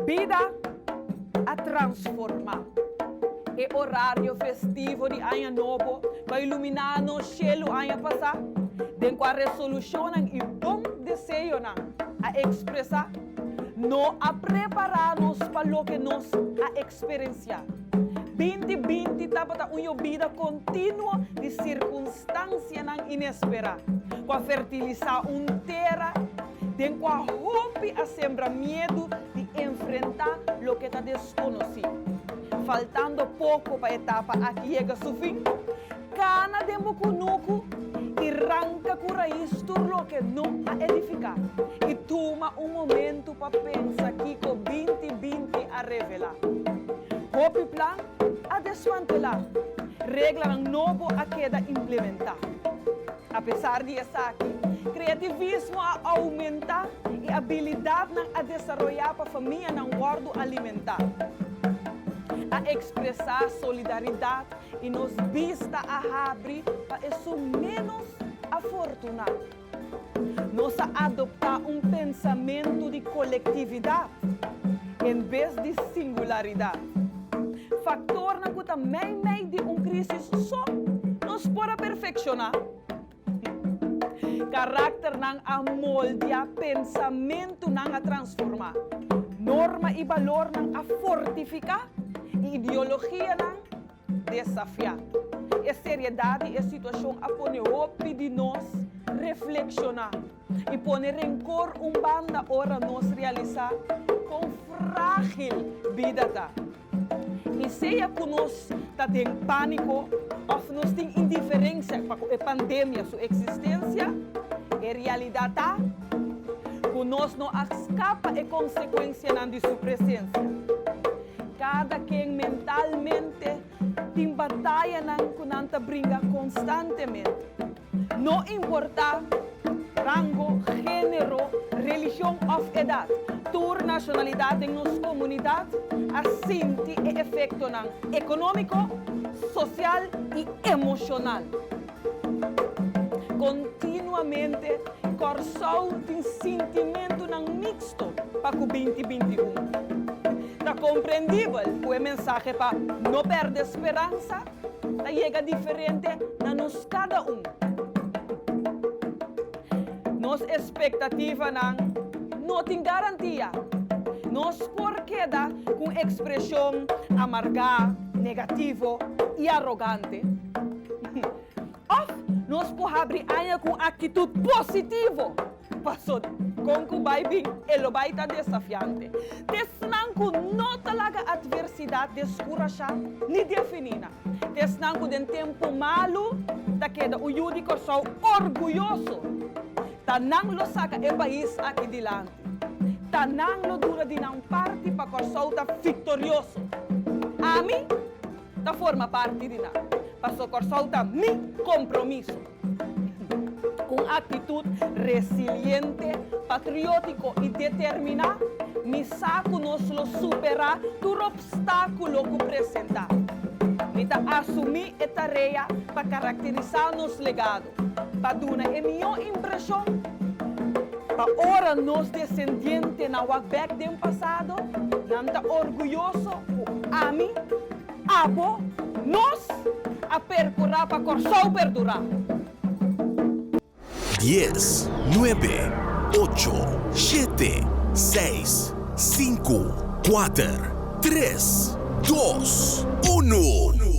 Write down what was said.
Bida a transformá. E orario festivo di Aña Nobo ku a iluminá nos shelu aña pasá, den kua resolushonnan i bon deseonan a ekspresá, no a prepará nos pa loke nos a eksperensiá. 2020 tabata un yobida kontinuo di sirkunstansianan inesperá ku a fertilisá un tera den kua hopi a sembra miedu di enfrentá loke ta deskonosí. Faltando poko pa etapa aki yega su fin, kana den bo kunuku i ranka ku rais tur loke no a edifiká i tuma un momentu pa pensa kiko 2020 a revelá. Hopi plan a desmantelá, reglanan nobo a keda implementá. Apesar di esaki, kreativismo a oumentá i abilidatnan a desaroyá pa famianan wòrdu alimentá. A ekspresá solidaridat i nos bista a habri pa esun ménos afortuná. Nos a adoptá un pensamentu di kolektividat en bes di singularidat. Faktornan ku ta meimei di un krísis so nos por a perfekshoná. Karakternan a moldia, pensamentunan a transformá, norma i balornan a fortifiká i ideologianan desafiá. E seriedat di e situashon a pone hopi di nos reflekshoná i pone renkor un banda ora nos realisá kon frágil bida ta. I sea ku nos ta den pániko òf nos tin indiferensia pa ku e pandemia su eksistensia, e realidat ta ku nos no a skapa e konsekuensianan di su presensia. Kada ken mentalmente tin batayanan ku nan ta bringa konstantemente. No importá rango, género, religion òf edat, tur nashonalidat den nos komunidat a sinti e efektonan ekonómiko, sosial i emoshonal. Kontinuamente Kòrsou tin sintimentunan miksto pa ku 2021. Ta komprendibel ku e mensahe pa no pèrdè speransa ta yega diferente na nos kada un. Nos espektativanan no tin garantia. Nos por keda ku un ekspreshon amargá, negativo i arogante. Òf nos por habri aña ku un aktitut positivo. Paso kon ku bai bin e lo bai ta desafiante. T'esnan ku no ta laga atversidat deskurashá ni definí nan. T'esnan ku den tempu malu ta keda un yu di Kòrsou orguyoso. Ta nan lo saka e pais aki dilanti. Ta nan lo duna di nan parti pa Kòrsou ta viktorioso. Ami ta forma parti di nan. Paso Kòrsou ta mi kompromiso. Ku un aktitut resiliente, patriótiko i determiná, mi sa ku nos lo superá tur opstákulo ku presentá. Mi ta asumí e tarea pa karakterisá nos legado, pa duna e mihó impreshon, pa ora nos desendientenan wak bèk den pasado, nan ta orguyoso ku ami, Abo, nos, a percura pa Corsou perdura. Dies, nuebe, ocho, shete, seis, sinku, kuater, tres, dos, unu.